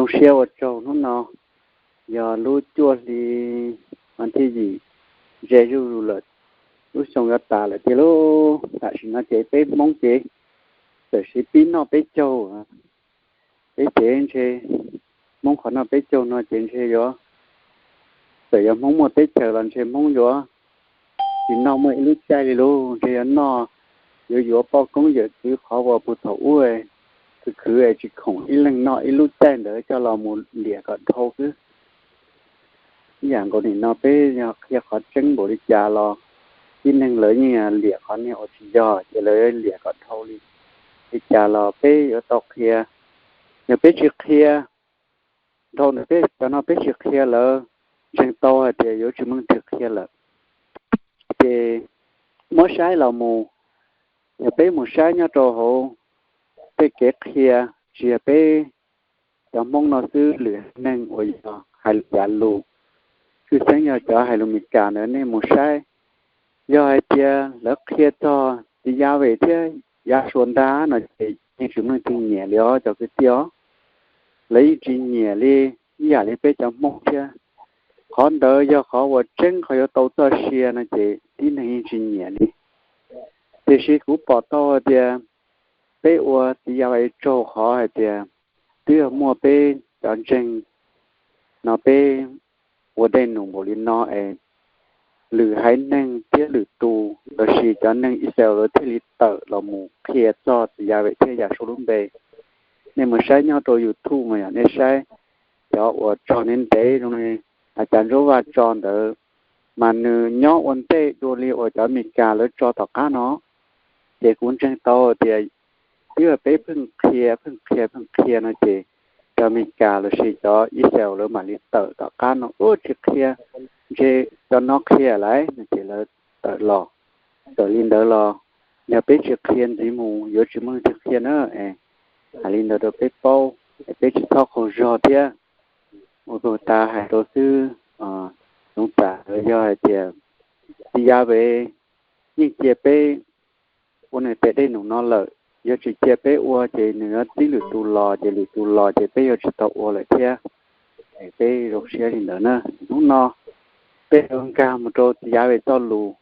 Siab ua tsaug hnub no yog lub cuaj hli, vas thib yim, ze zuj zus lawm, lub xyoo yuav tas lawm tiag lauj. Tam sim no ces peb Hmoob ces txawm siv pib noj peb caug, peb ces ntshe Hmoob qhov noj peb caug no ces ntshe yuav, txawm yog Hmoob muaj teb chaws los ntshe Hmoob yuav tsis noj muaj ib lub caij li lauj. Ntshe yuav noj, yuav yuav poj koob yawm txwv qhov uas puag thaum ub khwv khwv es tsis khoom ib leeg noj ib lub caij ntawd coj los mus liam kom dhau xwb. Ib yam nkaus nim no peb yog qhia qhov tseeb npaum li cas los tib neeg lawv yeej liam qhov niag uas tsis yog ces lawv liam kom dhau li. Li cas los peb yuav tau qhia, yog peb tsis qhia dhau ntawm peb cov no, peb tsis qhia lawv, ntseeg tau hais tias yuav tsis muaj leej twg qhia lawm. Ces muab saib los mus, yog peb mus saib nyob rau hauv tej kev qhia, tsis yog peb cov Hmoob no xwb, lwm haiv neeg uas yog hais lus yav lus, tshwj xeeb yog cov hais lus Meskas ntawd nej mus saib, yog hais tias lawv qhia txog txiv Yas Vem thiab Yav Suas ntag no ces yeej tsis muaj leej twg nyiam li os cov kwv tij os. Lawv yeej tsis nyiam li ib yam li peb cov Hmoob thiab. Qhov ntawd yog qhov uas tseeb, qhov yuav tau txoj sia no ces tib neeg yeej tsis nyiam li. Tiam sis kuv pom tau hais tias peb ua txiv Yas Vem tsaug qhov hais tias twb yog muaj peb cov ntseeg no peb ua dej num npaum li no es lwm haiv neeg thiab lwm tus lossis cov neeg Israel lawv thiaj li tawm los mus qhia txog txiv Yas Vem thiab Yas Suas lub npe. Nej mus saib nyob rau YouTube mas yog nej saib cov uas tso ntev ntev zoo li As Cas Ntsuab Vaj tso ntawd, mas nws nyob ua ntej dua li uas cov Meskas lawv tso tom qab no. Ces kuv ntseeg tau tias twb yog peb pheej qhia pheej qhia pheej qhia no ces cov Meskas lossis cov Israel lawv mam li tawm tom qab no, ua tsis qhia, ntshe cov no qhia lawm no ces lawv tawm los. Txawm li ntawd los yog peb tsis qhia ntxiv mus yuav tsis muaj leej twg qhia na. Hais li ntawd rau peb paub, peb tsis txhob qaug zog thiab. Ua tug tas hais rau xwb, xyov tas lawm yog hais tias txiv Yas Vem yeej cia peb ua nws tes dej num no lawm, yog tsis cia peb ua ces nws yuav txib lwm tus los, ces lwm tus los ces peb yuav tsis tau ua lawm thiab. Peb zoo siab li ntawd na. Hnub no peb yuav nkag mus rau txiv Yas Vem txoj lus.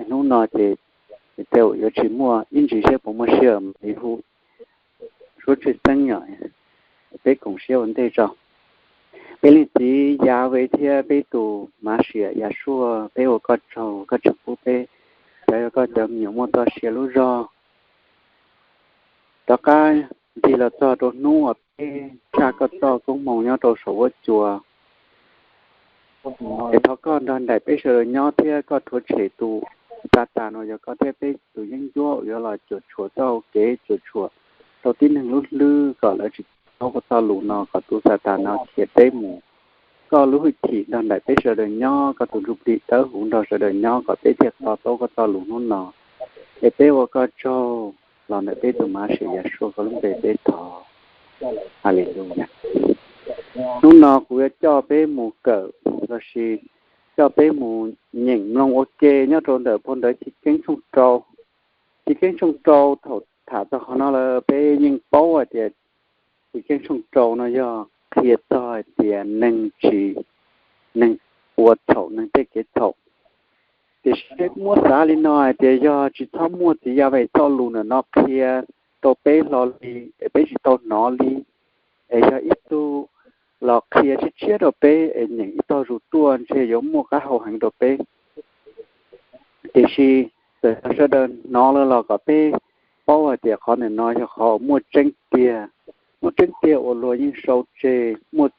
Hnub no ces tej zaum yuav tsis muaj ib ntsis seb puas muaj sij hawm mam li hu suab tshwj xeeb yom. Peb koom siab ua ntej tso. Peb leej txiv Yas Vem thiab peb tus Mav Sia Yas Suas, peb ua koj tsaug koj tseem pub peb cov yog koj cov me nyuam muaj txoj sia lub zog. Rov qab nti los txog rau hnub uas peb tshaj koj txoj koob hmoov nyob rau saum huab cua, es thov koj nrog nraim peb sawv daws nyob thiab koj rhuav tshem tus Xatas no yog koj thiab peb tus yeeb ncuab uas yuav los cuam tshuam txoj hau kev cuam tshuam rau tib neeg lub hlwb kom lawv tsis to taub koj txoj lus no, kom tus Xatas no khiav deb mus. Koj lub hwj chim nrog nraim peb sawv daws nyob, koj tus Ntsuj Plig dawb huv nrog sawv daws nyob kom peb thiaj to taub koj txoj lus hnub no. Es peb ua koj tsaug los ntawm peb tus Mav Sia Yas Suas koj lub npe peb thov. Haleluyas. Hnub no kuv yuav coj peb mus kawm lossis coj peb mus nyeem mloog ua ke nyob rau ntawm phau ntawv Chiv Keeb tshooj rau. Chiv Keeb tshooj rau, thaum tham txog qhov no lawm peb yeej paub hais tias Chiv Keeb tshooj rau no yog qhia txog hais tias neeg tsis, neeg ua txhaum neeg tej kev txhaum. Tiam sis peb muab xav li no hais tias yog tsis txhob muaj txiv Yas Vem txoj lus ntawm no qhia rau peb hlo li es peb tsis tau hnov li, es yog ib tug los qhia tshiab tshiab rau peb es nyeem ib tog zus tuaj ntshe yuav muaj qab hau heev rau peb. Tiam sis txawm yog sawv daws hnov lawm los kom peb paub hais tias qhov ntawm no yog qhov uas muaj tseeb tiag, muaj tseeb tiag uas luag yeej sau tseg, muaj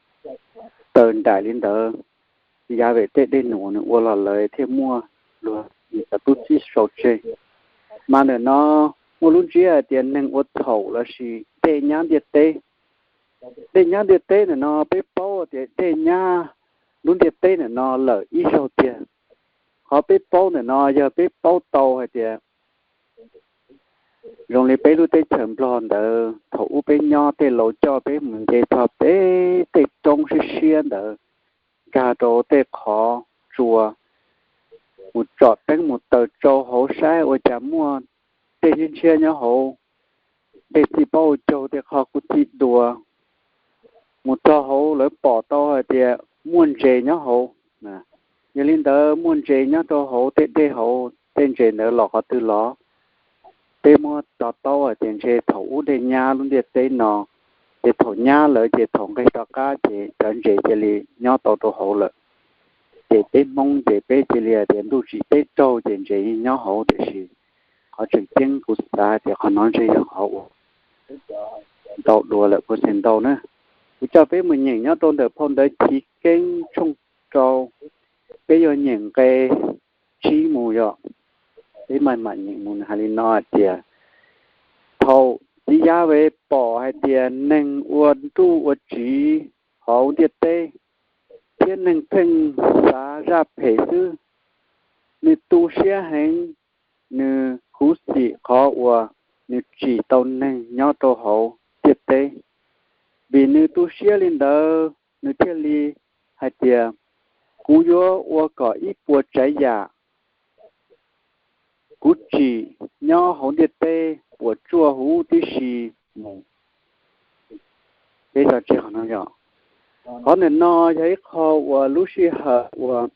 tawm nraim li ntawd. Txiv Yas Vem tej dej num uas nws ua los lawm thiaj muaj luag cov tub txib sau tseg. Mas ntawm no muaj lub ntsiab hais tias neeg ua txhaum lossis dej nyab ntiaj teb. Dej nyab ntiaj teb ntawm no peb paub tias dej nyab lub ntiaj teb ntawm no lawm ib zaug tiag. Qhov peb paub ntawm no yog peb paub tau hais tias zoo li peb lub teb chaws Nplog ntawd thaum ub peb nyob tej laus coj peb mus nce txog pem tej roob siab siab ntawd, nkag rau tej qhov tsua, mus tsom teeb mus taws tsau hauv saib ua cas muaj dej ntshiab ntshiab nyob hauv, dej txij pob hauv caug tej qhov kuj txij dua. mus txog hauv lawv pom tau hais tias muaj ntses nyob hauv. Yog li ntawd muaj ntses nyob rau hauv tej dej hauv, tej ntses ntawd los qhov twg los? Peb muab to taub hais tias ntshe thaum ub dej nyab lub ntiaj teb no, ces thaum nyab lawm ces thaum nqeg rov qab ces cov ntses cia li nyob tau rau hauv lawm. Ces peb Hmoob ces peb cia li tias ntuj tsim teb raug ces ntses yeej nyob hauv, tiam sis qhov tseem ceeb kuv xav tias qhov no ntshe yog qhov uas ntau dua lawm, kuv xav ntau na. Kuv coj peb mus nyeem nyob rau ntawm phau ntawv Chiv Keeb tshooj rau, peb yuav nyeem nqe tsib mus yom. Peb mam mam nyeem mus, nws hais li no hais tias, thaum txiv Yas Ves pom hais tias neeg ua nruj ua tsiv hauv ntiaj teb, thiab neeg pheej xav zaj phem xwb, nws tu siab heev, nws khuv xim qhov uas nws tsim tau neeg nyob rau hauv ntiaj teb. Vim nws tu siab li ntawd, nws thiaj li hais tias, kuv yuav ua kom ib puas tsav yam kuv tsim nyob hauv ntiaj teb puas tsuaj huv tib si mus. Peb tau tsis qhov no yog, qhov ntawm no yog ib qho uas lub sij hawm uas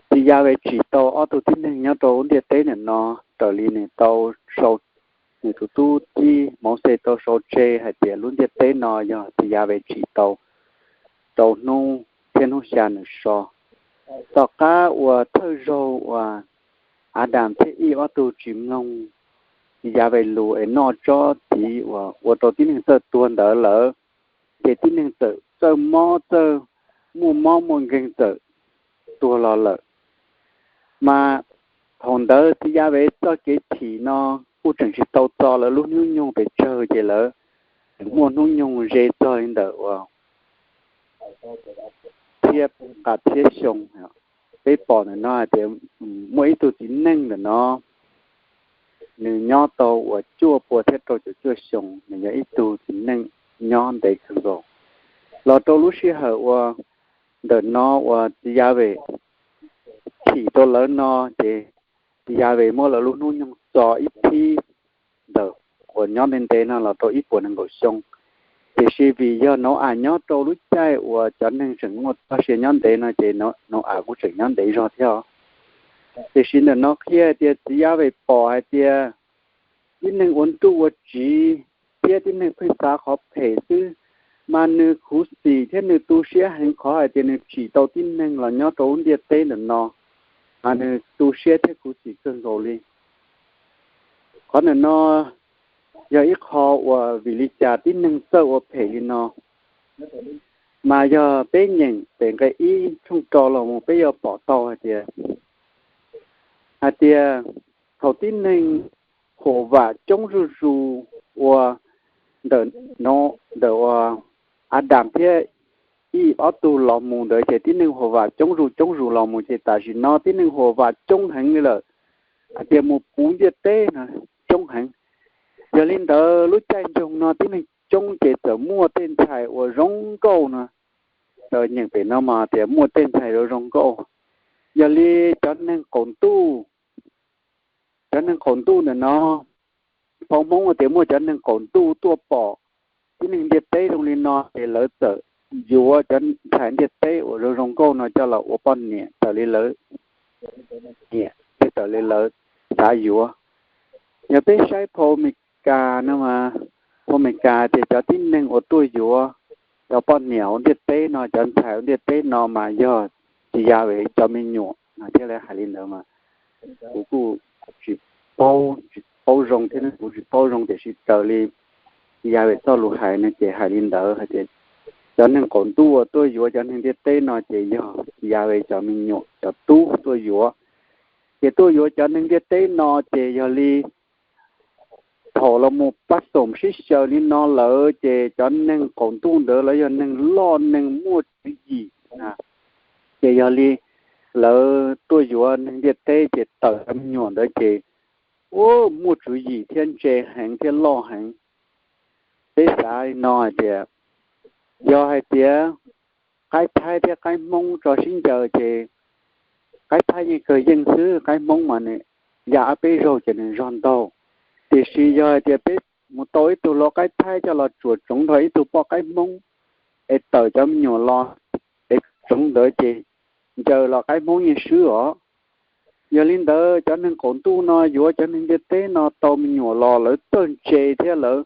txiv Yas Ves tsim tau ob tug tib neeg nyob rau lub ntiaj teb ntawm no, raws li nws tau sau, nws tus tub txib Mauxes tau sau tseg hais tias lub ntiaj teb no yog txiv Yas Ves tsim tau rau hnub thiab hnub xya nws so. Tom qab uas thawj zaug uas Adas thiab Ib ob tug tsis mloog txiv Yas Ves lus es noj tsob txiv uas ua rau tib neeg txawj tuag ntawd lawm, ces tib neeg txawm txawj mob, txawj muaj mob muaj nkeeg txawm tuag los lawm. Mas thaum ntawd txiv Yas Ves txoj kev chim no kuj tseem tsis tau txo lawv lub hnub nyoog pes tsawg, ces lawv tseem muaj hnub nyoog ze txog li ntawm uas thiab nqa thiab xyoo. Peb pom ntawm no hais tias muaj ib tug txiv neej ntawm no, nws nyob tau uas cuaj pua thiab rau caum cuaj xyoo, nws yog ib tug txiv neej nyob ntev kawg nkaus. Los rau lub sij hawm uas ntawm no uas txiv Yas Ves chim rau lawv no, ces txiv Yas Ves muab lawv lub hnub nyoog txo ib phib ntawm uas nyob ntev ntev no los rau ib puas nees nkaum xyoo. Tiam sis vim yog Nau-as nyob rau lub caij uas cov neeg tseem muaj txoj sia nyob ntev no ces Nau-as kuj tseem nyob ntev zog thiab. Tiam sis ntawm no qhia hais tias txiv Yas Ves pom hais tias tib neeg ua nruj ua tsiv thiab tib neeg pheej xav qhov phem xwb, mas nws khuv xim thiab nws tu siab heev qhov hais tias nws tsim tau tib neeg los nyob rau lub ntiaj teb ntawm no, mas nws tu siab thiab khuv xim kawg nkaus li. Qhov ntawm no yog ib qho uas vim li cas tib neeg txawj ua phem li no, mas yog peb nyeem pem nqe ib tshooj rau los mus peb yuav pom tau hais tias, hais tias thaum tib neeg huam vam coob zuj zus uas ntawm, ntawm uas Adas thiab Ib ob tug los mus ntawd ces tib neeg huam vam coob zus coob zus los mus ces tam sim no tib neeg huam vam coob heev li lawm, hais tias mus puv ntiaj teb no coob heev. Yog li ntawd lub caij nroog no tib neeg coob ces txawm muaj tej ntxhais uas zoo nkauj no. Nyeem pem no mas tias muaj tej ntxhais zoo zoo nkauj. Yog li cov neeg qaum ntuj, cov neeg qaum ntuj ntawm no, phau Hmoob tias muaj cov neeg qaum ntuj tuaj pom tib neeg ntiaj teb zoo li no ces lawv txawm yuav cov ntxhais ntiaj teb uas zoo zoo nkauj no coj los ua poj niam raws li lawv nyiam thiab raws li lawv xav yuav. Yog peb saib phau Amelikas no mas, phau Amelikas tias cov tib neeg uas tuaj yuav cov poj niam hauv ntiaj teb no, cov ntxhais hauv ntiaj teb no mas yog txiv Yas Ves cov me nyuam no thiab, lawv hais li ntawd mas kuv kuj tsis paub, tsis paub zoo thiab, kuv tsis paub zoo tiam sis raws li txiv Yas Ves txoj lus hais no ces hais li ntawd hais tias cov neeg qaum ntuj uas tuaj yuav cov neeg ntiaj teb no ces yog txiv Yas Ves cov me nyuam cov tub tuaj yuav. Ces tuaj yuav cov neeg ntiaj teb no ces yog li thaum los mus pab xoom sib xyaw li no lawm ces cov neeg qaum ntuj ntawd lawv yog neeg loj neeg muaj tswv yim, ces yog li lawv tuaj yuav neeg ntiaj teb ces tawm cov me nyuam ntawd ces muaj tswv yim thiab ntse heev thiab loj heev. Peb xav li no hais tias, yog hais tias qaib Thaib thiab qaib Hmoob tso sib ncaws ces qaib Thaib yeej kawg yeej xwb, qaib Hmoob mas nws ya ob peb zaug ces nws zog ntaug. Tiam sis yog hais tias peb mus tau ib tug lau qaib thaib coj los tsuam tsoov nrog ib tug poj qaib hmoob, es tawm cov me nyuam los, es tsoov ntawd ces ncaws los qaib hmoob yeej swb os. Yog li ntawd cov neeg qaum ntuj no yuav cov neeg ntiaj teb no tau me nyuam los lawv txawj ntse thiab lawv,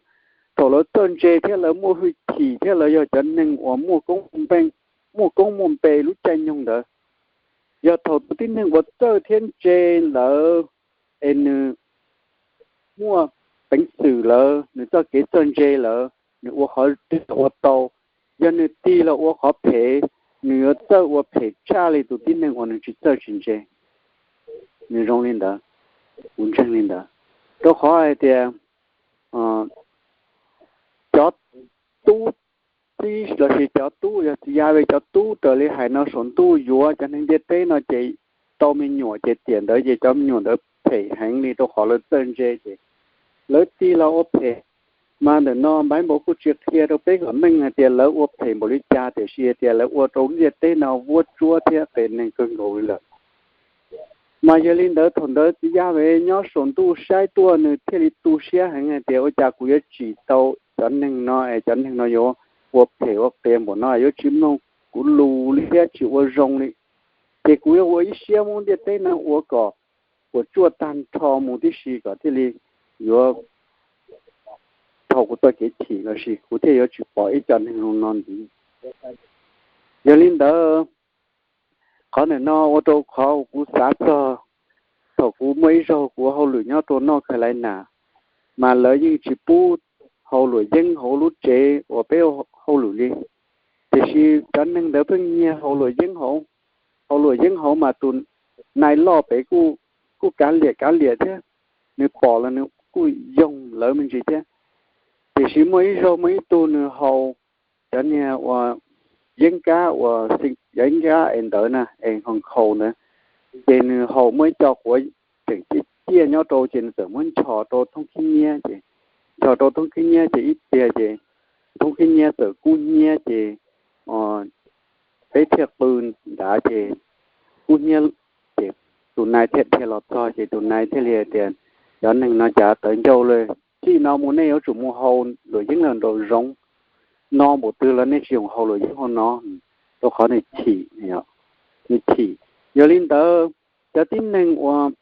thaum lawv txawj ntse thiab lawv muaj hwj chim thiab lawv yog cov neeg uas muaj koob muaj npe lub caij nyoog ntawd. Yog thaum tus tib neeg uas txawj thiab ntse lawv, es nws muaj peev xwm lawv, nws txoj kev txawj ntse lawv, nws ua qhov twg los ua tau. Yog nws tig los ua qhov phem, nws yuav txawj ua phem tshaj li tus tib neeg uas nws tsis txawj tsis ntse. Nws zoo li ntawd, kuv ntseeg li ntawd. Rau qhov hais tias cov tub txib lossis cov tub, yog txiv yav ve cov tub raws li hais no saum ntuj yuav cov neeg ntiaj teb no ces tau me nyuam ces tiam ntawd ces cov me nyuam ntawd phem heev li rau qhov lawv txawj ntse ces lawv tig los ua phem. Mas ntawm no Npaiv Npaus kuj tsis qhia rau peb kom meej hais tias lawv ua phem npaum li cas, tiam sis hais tias lawv ua rau ntiaj teb no vuab tsuab thiab qias neeg kawg nkaus li lawm. Mas yog li ntawd thaum ntawd txiv yav ve nyob saum ntuj saib tuaj nws thiaj li tu siab heev hais tias ua cas kuv yuav tsim tau cov neeg no es cov neeg no yuav ua phem ua qias npaum no, yuav tsis mloog kuv lus li thiab tsis ua zoo li. Ces kuv yuav ua ib siab muab ntiaj teb no ua kom puas tsuaj tag nrho mus tib si kom thiaj li yuav dhau kuv txoj kev chim lossis kuv thiaj yuav tsis pom ib co neeg zoo no ntxiv. Yog li ntawd, qhov ntawm no ua rau qhov kuv xav txog thaum kuv muaj ib zaug kuv ua hauj lwm nyob rau North Carolina, mas lawv yeej tsis pub haus luam yeeb hauv lub tsev uas peb ua hauj lwm li. Tiam sis cov neeg ntawd pheej nyiag haus luam yeeb hauv, haus luam yeeb hauv mas tus nais loj pem kuj kav liam kav liam thiab, nws pom los nws kuj yoog lawv me ntsis thiab. Tiam sis muaj ib zaug muaj ib tug nws haus cov niag uas yeeb kab uas yeeb kab es ntawd na es hoo khaus ntawd, ces nws haus muaj ib co quav tseem ciaj ciaj nyob rau ces nws txawm muab nchos rau thoob khib nyiab ces, nchos rau thoob khib nyiab ces ib pliag ces thoob khib nyiab txawm kub hnyiab ces peb thiaj qw nrad ces kub hnyiab ces tus nais thiaj dhia los txog ces tus nais thiaj li hais tias cov neeg no cas tawv ncauj li, txij no mus nej yuav tsum mus haus luam yeeb los nraum zoov, no npaum twg los nej tsis yoom haus luam yeeb hauv no, rau qhov nws chim, nws chim. Yog li ntawd cov tib neeg uas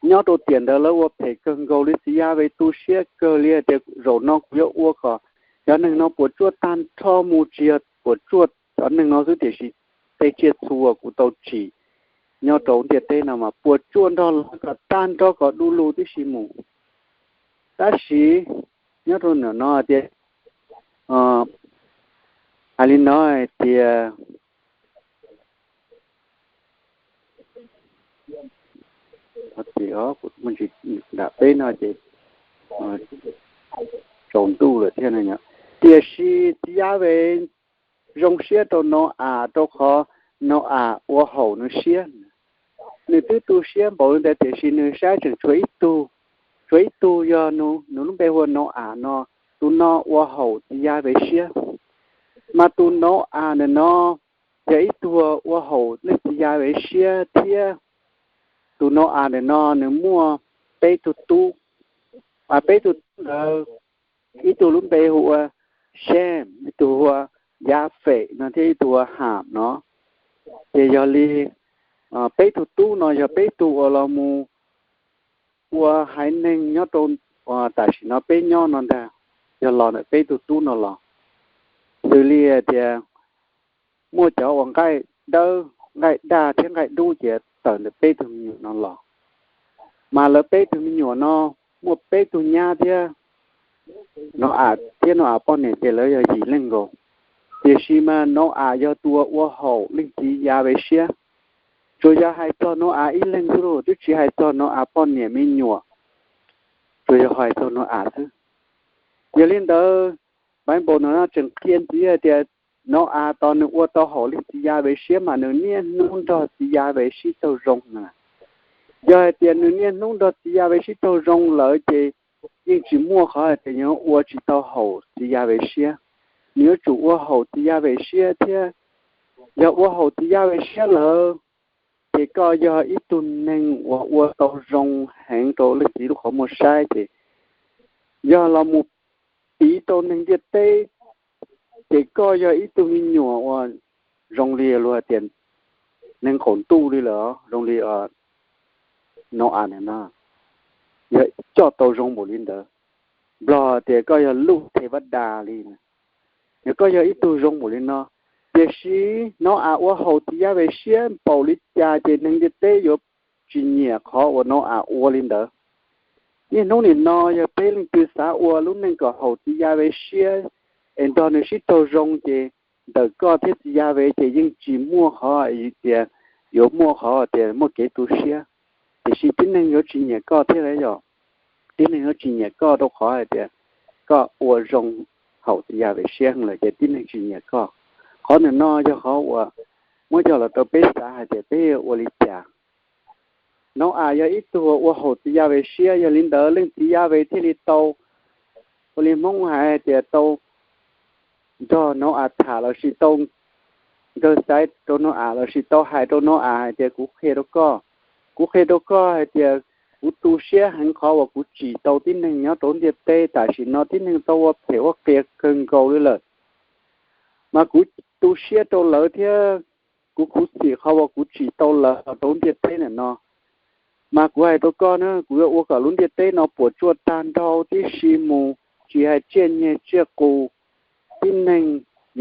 nyob rau tiam ntawd lawv ua phem kawg nkaus li, txiv yav ve tu siab kawg li hais tias zaum no kuv yuav ua kom cov neeg no puas tsuaj tag nrho mus, tsis yog puas tsuaj cov neeg no xwb tiam sis tej tsiaj txhu uas kuv tau tsim nyob rau ntiaj teb no mas puas tsuaj nrog lawv kom tag nrho kom du lug tib si mus. Tab sis nyob rau ntawm no tias, hais li no hais tias nram peb no ces tsaus ntuj lawm thiab. Tiam sis txiv yav ve zoo siab rau Nau-as rau qhov Nau-as ua haum nws siab. Nws twb tu siab npaum li ntawd tiam sis nws saib tseem tshuav ib tug, tshuav ib tug yog nws, nws lub npe hu ua Nau-as no, tus no ua haum txiv yav ve siab. Mas tus Nau-as ntawm no yog ib tug ua haum leej txiv yav ve siab thiab. Tus Nau-as ntawm no nws muaj peb tug tub, mas peb tug tub ntawd ib tug lub npe hu ua Sem, ib tug hu ua Yafet no thiab ib tug ua Ham no. Ces yog li peb tug tub no yog peb tug uas los mus ua haiv neeg nyob rau tam sim no peb nyob no ntag, yog los ntawm peb tug tub no los. Xws li hais tias muaj cov uas nqaij dawb, nqaij daj thiab nqaij dub ces tawm ntawm peb tug me nyuam no los. Mas lawv peb tug me nyuam no muaj peb tug nyab thiab, Nau-as thiab Nau-as poj niam ces lawv yog yim leej nkaus. Tiam sis mas Nau-as yog tus uas ua haum leej txiv yav ve siab. Tsuas yog hais txog Nau-as ib leeg xwb lauj, twb tsis hais txog Nau-as poj niam me nyuam, tsuas yog hais txog Nau-as xwb. Yog li ntawd, Npaiv Npaus no tseem qhia ntxiv hais tias Nau-as tos nws ua tau haum leej txiv yav ve siab mas nws niaj hnub nrog txiv yav ve sib raug zoo na. Yog hais tias nws niaj hnub nrog txiv yav ve sib raug zoo lawm ces yeej tsis muaj qhov hais tias yuav ua tsis tau haum txiv yav ve siab. Nws yuav tsum ua haum txiv yav ve siab thiab. Yog ua haum txiv yav ve siab lawm ces koj yog ib tug neeg uas ua tau zoo heev rau leej txiv lub qhov muag saib ces yog los mus piv rau neeg ntiaj teb, ces koj yog ib tug me nyuam uas zoo li luag tias neeg qaum ntuj li lawm, zoo li Nau-as no, yog coj tau zoo npaum li ntawd. Nplog tias koj yog luj the vaj das li, yog koj yog ib tug zoo npaum li no, tiam sis Nau-as ua haum txiv yav vim siab npaum li cas ces neeg ntiaj teb yuav tsis nyiam qhov uas Nau-as ua li ntawd. Niaj hnub nim no yog peb leej twg xav ua lub neej kom haum txiv yav vim siab es nrog nws sib raug zoo ces ntawm koj thiab txiv yav vim ces yeej tsis muaj qhov tias yuav muaj qhov tias muaj kev tu siab. Tiam sis tib neeg yuav tsis nyiam koj thiab yom. Tib neeg yuav tsis nyiam koj rau qhov hais tias koj ua zoo haum txiv yav vim siab lawm ces tib neeg tsis nyiam koj. Qhov ntawm no yog qhov uas muab coj los rau peb xav hais tias peb ua li cas. Nau-as yog ib tug ua haum txiv yav vim siab, yog li ntawd leej txiv yav vim thiaj li tau, ua li Hmoob hais tias tau nrog Nau-as tham lossis tau nkawg xaiv rau Nau-as lossis tau hais rau Nau-as hais tias kuv qhia rau koj, kuv qhia rau koj hais tias kuv tu siab heev qhov uas kuv tsim tau tib neeg nyob rau ntiaj teb tam sim no tib neeg tau ua phem ua qias kawg nkaus li lawm. Mas kuv tu siab rau lawv thiab kuv khuv xim qhov uas kuv tsim tau lawv los rau ntiaj teb ntawm no. Mas kuv hais rau koj na, kuv yuav ua kom lub ntiaj teb no puas tsuaj tag nrho tib si mus, tsis hais tsiaj nyeg tsiaj qus, tib neeg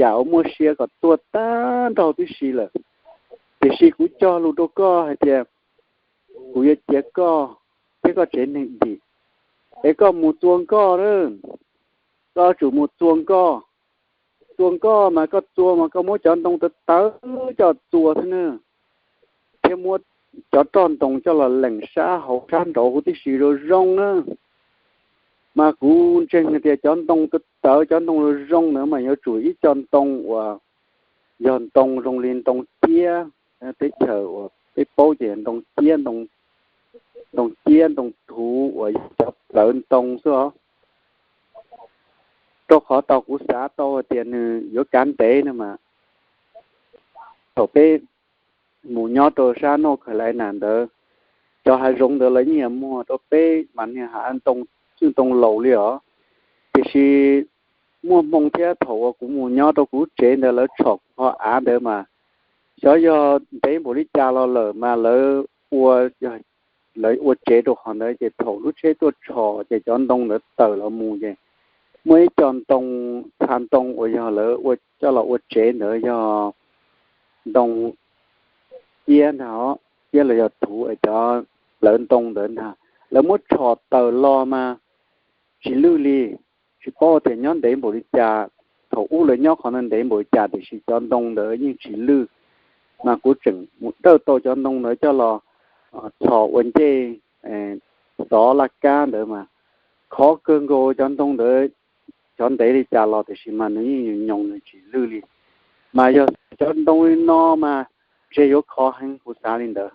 yam uas muaj sia kom tuag tag nrho tib si lawm. Tiam sis kuv cog lus rau koj hais tias kuv yuav cia koj thiab koj tsev neeg dim, es koj mus txua nkoj na, koj yuav tsum mus txua nkoj. Txua nkoj mas koj txua mas koj muab cov ntoo tawv tawv coj txua xwb na, thiab muab cov roj ntoo coj los leem sab hauv sab nraud huv tib si zoo zoo na. Mas kuv ntseeg hais tias cov ntoo tawv tawv, cov ntoo zoo zoo ntawd mas yuav tsum ib co ntoo uas yog ntoo zoo li ntoo ciab, teb chaws uas peb paub ces ntoo ciab, ntoo ciab ntoo thuv uas yog cov plawv ntoo xwb os. Rau qhov tau kuv xav tau hais tias nws yuav kav ntev no mas, thaum peb mus nyob rau sab North Carolina ntawd, cov hav zoov ntawd lawv yeej yuav muag rau peb mas niag hav ntoo, txwj ntoo laus li os. Tiam sis muaj hmoo thiab thaum uas kuv mus nyob rau kuv lub tsev ntawd lawv tshom kuv qhov av ntawd mas, xyov yog ntev npaum li cas los lawm mas lawv ua, lawv ua tsev rau qhov ntawd ces thaum lub tsheb tuaj tshom ces cov ntoo ntawd tawm los mus ces muaj ib co ntoo, txha ntoo uas yog lawv coj los ua tsev ntawd yog ntoo ciab ntag, ciab los yog thuv es cov plawv ntoo ntawd ntag, lawv muab tshom tawm los mas tsis lwj li. Tsis paub tias nyob ntev npaum li cas, thaum ub lawv nyob qhov ntawd ntev npaum li cas tiam sis cov ntoo ntawd yeej tsis lwj. Mas kuv tseem mus dawj tau cov ntoo ntawd coj los txhos ua ncej, xov laj kab ntawd mas khov kawg nkaus cov ntoo ntawd. Cov ntev li cas los tiam sis mas nws yeej nyoos nws tsis lwj li. Mas yog cov ntoo li no mas ntshe yuav khov heev, kuv xav li ntawd.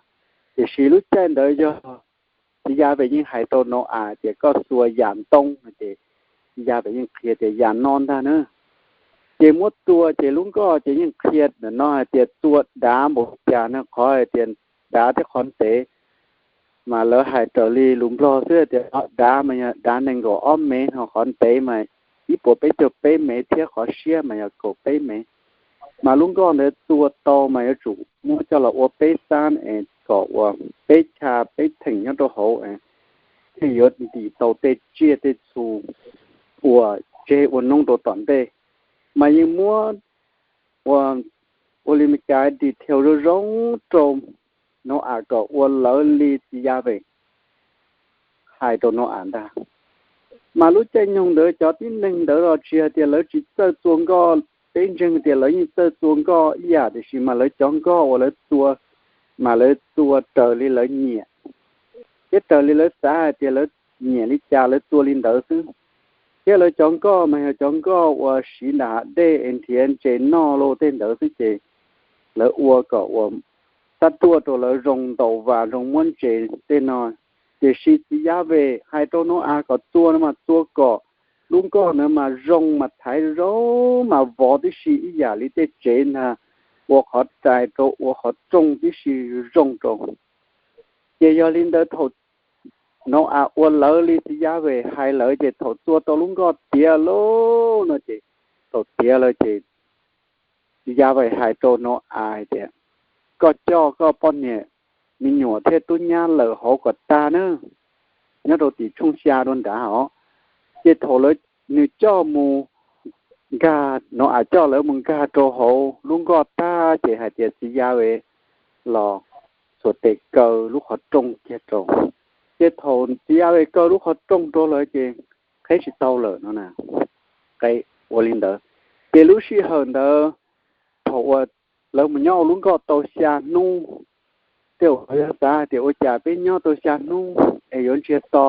Tiam sis lub caij ntawd yog txiv Yas Vem yeej hais rau Nau-as tias koj txua yam ntoo no ces txiv Yas Vem yeej qhia tias yam no ntag na. Ces muab txua ces lub nkoj ces yeej qhia ntawm no hais tias txua dav npaum cas no, qhov hais tias dav thiab qhov ntev. Mas lawv hais raws li lus Nplog xwb tias dav mas yog dav nees nkaum ob mev, ho qhov ntev mas ib puas peb caug peb mev thiab qhov siab mas yog kaum peb mev. Mas lub nkoj ntawd txua tau mas yuav tsum muab coj los ua peb xab es kom ua peb chav peb theem nyob rau hauv es thiaj yuav ntim tau tej tsiaj tej txhu uas tseg ua noob rau tom ntej. Mas yeej muab ua, ua li me kav detail zoo zoo rau Nau-as kom ua lawv li txiv Yas Vem hais rau Nau-as ntag. Mas lub caij nyoog ntawd cov tib neeg ntawd los tsis hais tias lawv tsis txawj txua nkoj, peb ntseeg tias lawv yeej txawj txua nkoj ib yam, tiam sis mas lawv cov nkoj uas lawv txua mas lawv txua raws li lawv nyiam thiab raws li lawv xav hais tias lawv nyiam li cas lawv txua li ntawd xwb. Thiab lawv cov nkoj mas yog cov nkoj uas siv nram hav dej es nrhiav ntses noj los tej ntawd xwb ces lawv ua kom ua tab tuaj rau lawv zoo ntaus vas zoo muab ntses tej no. Tiam sis txiv Yas Vem hais rau Nau-as kom txua no mas txua kom lub nkoj ntawd mas zoo mas thaiv zoo mas vov tib si ib yam li tej tsev ntag, ua qhov rais rau ua qhov rooj tib si zoo rau. Ces yog li ntawd thaum Nau-as ua lawv li txiv Yas Vem hais lawm ces thaum txua tau lub nkoj tiav lauj no ces, thaum tiav lawm ces txiv Yas Vem hais rau Nau-as hais tias, koj coj koj poj niam, me nyuam thiab tub nyab lawm hauv kom tag nawb, nyob rau tim tshooj xya rau nrad os. Ces thaum lawv, nws coj mus nkag, Nau-as coj lawv mus nkag rau hauv lub nkoj tag ces hais tias txiv Yas Vem los xuas tes kaw lub qhov rooj kiag rau. Ces thaum txiv Yas Vem kaw lub qhov rooj rau lawv ces qheb tsis tau lawm no na. Ua li ntawd, ces lub sij hawm ntawd thaum uas lawv mus nyob ua lub nkoj tau xya hnub, tej uas yog xav hais tias ua cas peb nyob tau xya hnub es yuav ntsiag to,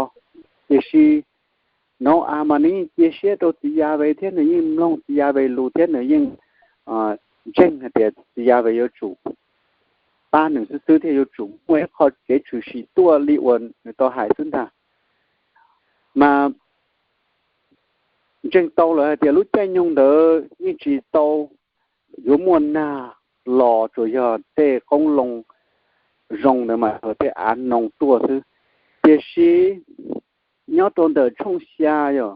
tiam sis Nau-as mas nws yeej cia siab rau txiv Yas Vem thiab nws yeej mloog txiv Yas Vem lus thiab nws yeej ntseeg hais tias txiv Yas Vem yuav tsum pab nws xwb xwb thiab yuav tsum muaj ib qho kev tshwm sim tuaj li uas nws tau hais xwb ntag. Mas ntseeg tau lawm hais tias lub caij nyoog ntawd yeej tsis tau yuav muaj nag los, tsuas yog tej qoob loo zoo ntawd mas yog tej av noo tuaj xwb. Tiam sis nyob rau ntawm tshooj xya, yog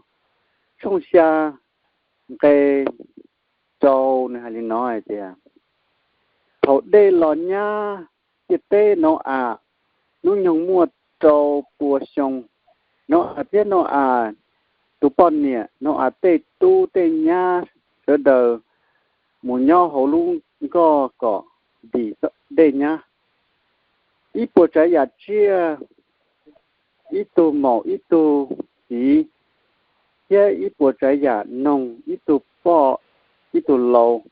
tshooj xya nqe rau nws hais li no hais tias, thaum dej los nyab ntiaj teb Nau-as, hnub nyoog muaj rau pua xyoo, Nau-as thiab Nau-as tus poj niam, Nau-as tej tub tej nyab sawv daws mus nyob hauv lub nkoj kom dim dej nyab. Ib puas tsav yam tsiaj, ib tug maum ib tug txiv, thiab ib puas tsav yam noog, ib tug poj ib tug lau,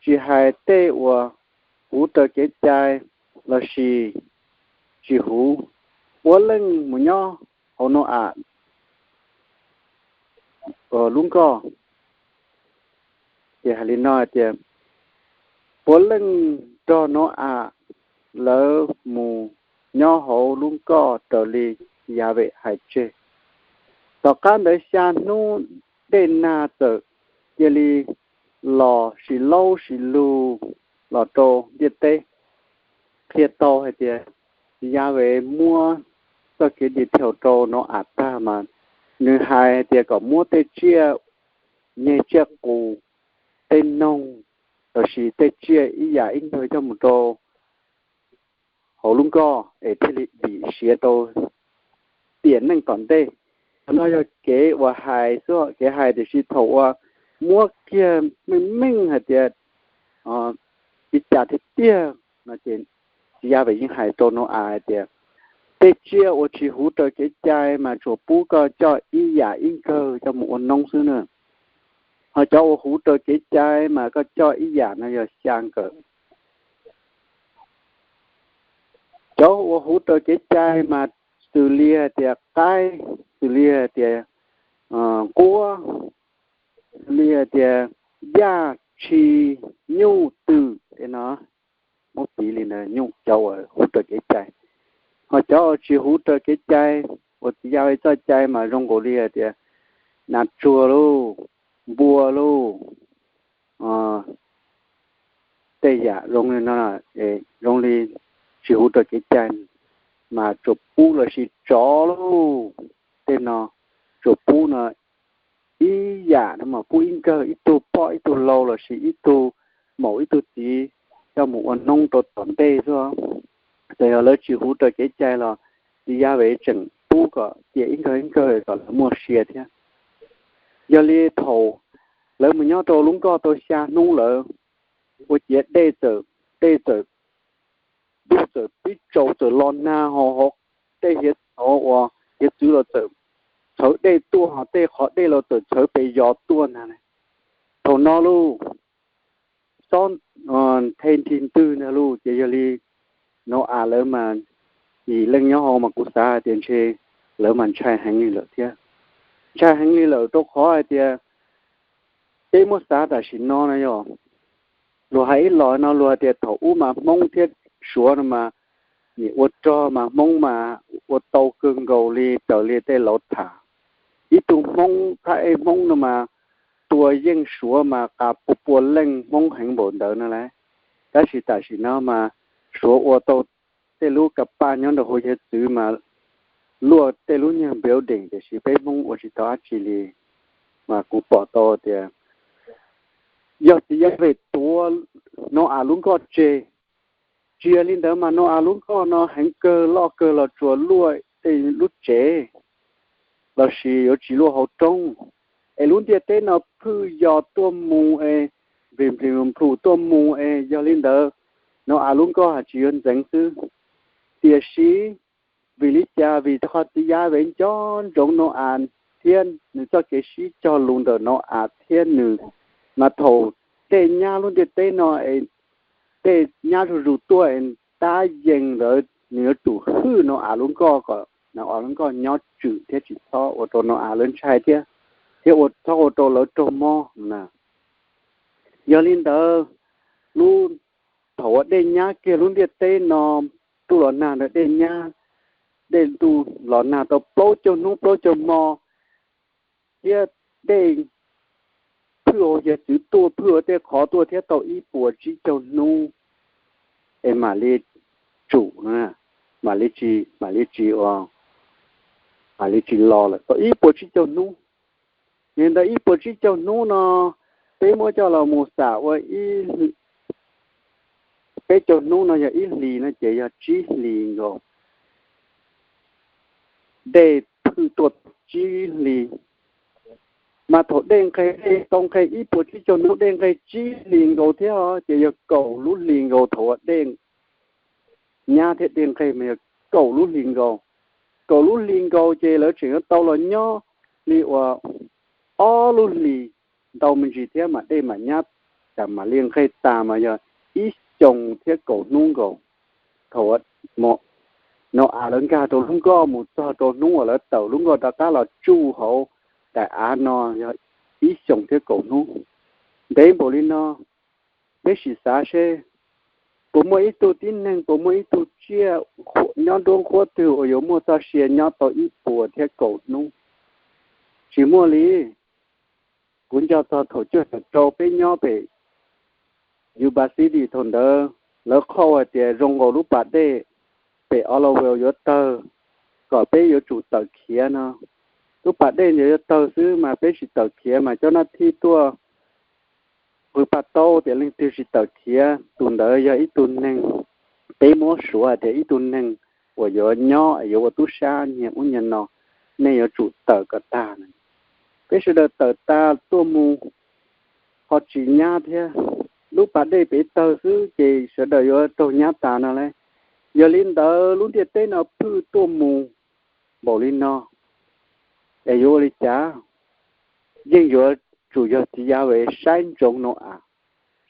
tsis hais tej uas huv raws kev cai lossis tsis huv, puav leej mus nyob hauv Nau-as lub nkoj. Ces hais li no hais tias, puav leej nrog Nau-as lawv mus nyob hauv lub nkoj raws li Yas Vem hais tseg. Tom qab ntawd xya hnub dej nag txawm cia li los sis laub sis lug los rau ntiaj teb. Qhia tau hais tias Yas Vem muab txoj kev detail rau Nau-as tag mas nws hais hais tias kom muab tej tsiaj nyeg tsiaj qus, tej noog lossis tej tsiaj ib yam ib nkawg coj mus rau hauv lub nkoj es thiaj li dim siav rau tiam neej tom ntej. Qhov no yog kev uas hais xwb, kev hais, tiam sis thaum uas muab kiag meej meej hais tias li cas tiag tiag no ces txiv Yas Vem yeej hais rau Nau-as hais tias, tej tsiaj uas tsis huv raws kev cai mas tsuas pub koj coj ib yam ib nkawg coj mus ua noob xwb na. Ho cov uas huv raws kev cai mas koj coj ib yam no yog xya nkawm. Cov uas huv raws kev cai mas xws li hais tias qaib, xws li hais tias nquab, xws li hais tias yaj, tshis, nyuj, twm tej no. Muab piv li ntawd, nyuj cov uas huv raws kev cai. Ho cov uas tsis huv raws kev cai, uas txiv Yas Vem txoj cai mas zoo nkaus li hais tias nas tsuag lauj, npua lauj, tej yam zoo li no, zoo li tsis huv raws kev cai mas tsuas pub lossis tsov lauj, tej no tsuas pub no ib yam no mas pub ib nkawg, ib tug poj ib tug lau lossis ib tug maum ib tug txiv coj mus ua noob rau tom ntej xwb. Txawm yog lawv tsis huv raws kev cai los txiv Yas Vem tseem pub kom cia ib nkawg ib nkawg kom lawv muaj sia thiab. Yog li thaum lawv mus nyob rau lub nkoj tau xya hnub lawm, ua ciav dej txawm, dej txawm, ntuj txawm pib tsaus, txawm los nag, ho hauv tej hiav txwv, uas hiav txwv los txawm txhawv dej tuaj, ho tej qhov dej los txawm txhawv pes yos tuaj ntag. Thaum no lauj, xob the nthi ntwg ntag lauj. Ces yog li Nau-as lawv mas yim leej nyob hauv mas kuv xav hais tias ntshe lawv mas ntshai heev li lawm thiab. Ntshai heev li lawm rau qhov hais tias peb muab xav tam sim no no yog, luag hais ib los no luag hais tias thaum ub mas Hmoob thiab Suav no mas nim ua rog mas Hmoob mas ua tau kawg nkaus li raws li tej laus tham. Ib tug Hmoob thaj ej Hmoob no mas tua yeej Suav mas qas pua pua leej Hmoob heev npaum ntawd no lauj. Tab sis tam sim no mas Suav ua tau tej lub ka paj nyob rau hauv hiav txwv mas luaj tej lub nyuag building, tiam sis peb Hmoob ua tsis tau dab tsi li. Mas kuv pom tau tias yog txiv Yaj Vej tuav Nau-as lub nkoj tseg. Tsis yog li ntawd mas Nau-as lub nkoj no heev kawg, loj kawg los tsuas luaj tej lub tsev lossis yuav tsis luaj hauv roob, es lub ntiaj teb no phwj yos tuaj mus es nplim nplim nplus tuaj mus es, yog li ntawd Nau-as lub nkoj haj tsis yuav ntxeev xwb. Tiam sis vim li cas? Vim qhov txiv Yaj Vej nco ntsoov Nau-as thiab nws txoj kev sib cog lus ntawm Nau-as thiab nws, mas thaum dej nyab lub ntiaj teb no es dej nyab zuj zus tuaj es tab yees ntawd nws yuav tsum hwj Nau-as lub nkoj kom Nau-as lub nkoj nyob tswm thiab tsis txhob ua rau Nau-as lawv ntshai thiab, thiab ua txhob ua rau lawv raug mob na. Yog li ntawd, lub, thaum uas dej nyab kiag lub ntiaj teb no, ntuj los nag ntawd dej nyab, dej ntuj los nag tau plaub caug hnub plaub caug hmo, thiab dej phwj ua hiav txwv tuaj, phwj ua tej qhov tuaj thiab tau ib puas tsib caug hnub, es mam li tsum, mam li tsis, mam li tsis ua, mam li tsis los lawm tau ib puas tsib caug hnub. Yog ntawd ib puas tsib caug hnub no, peb muab coj los mus xam ua ib, peb caug hnub no yog ib hlis no ces yog tsib hlis nkaus. Dej phwj tuaj tsib hlis, mas thaum dej nqeg, dej tau nqeg ib puas tsib caug hnub dej nqeg tsib hlis nkaus thiab, ces yog kaum lub hlis nkaus thaum uas dej nyab thiab dej nqeg mas yog kaum lub hlis nkaus. Kaum lub hlis nkaus ces lawv tseem yuav tau los nyob li uas ob lub hlis ntau me ntsis thiab mas dej mam nyab, mam li nqeg tas mas yog ib xyoos thiab kaum hnub nkaus. Thaum uas Nau-as lawv nkag rau lub nkoj mus txog rau hnub uas lawv tawm lub nkoj rov qab los tsuj hauv daim av no yog ib xyoos thiab kaum hnub. Ntev npaum li no, peb sim xav seb puas muaj ib tug tib neeg, puas muaj ib tug tsiaj nyob nruab nqhuab twg uas yuav muaj txoj sia nyob tau ib puas thiab kaum hnub. Tsis muaj li. Kuv nco txog thaum cuaj caum rau peb nyob pem Yuba City thaum ntawd, lawv qhau hais tias zoo nkaus lub pas dej pem Orwell yuav tawg, kom peb yuav tsum tawm khiav no. Lub pas dej ntawd yuav tawg xwb mas peb tsis tawm khiav mas cov nab thib tuaj qw paj taub tias leej twg tsis tawm khiav tus ntawd yog ib tug neeg, peb muab suav hais tias ib tug neeg uas yuav nyob yuav ua tub sab nyiag ub nyiag no, nej yuav tsum tawm kom tag. Peb sawv daws tawm tas tuaj mus, ho tsis nyab thiab, lub pas dej pem tawg xwb ces sawv daws yuav raug nyab tas no las. Yog li ntawd lub ntiaj teb no phwj tuaj mus npaum li no, es yuav ua li cas? Yeej yuav tsum yog txiv Yaj Vej saib ntsoov Nau-as,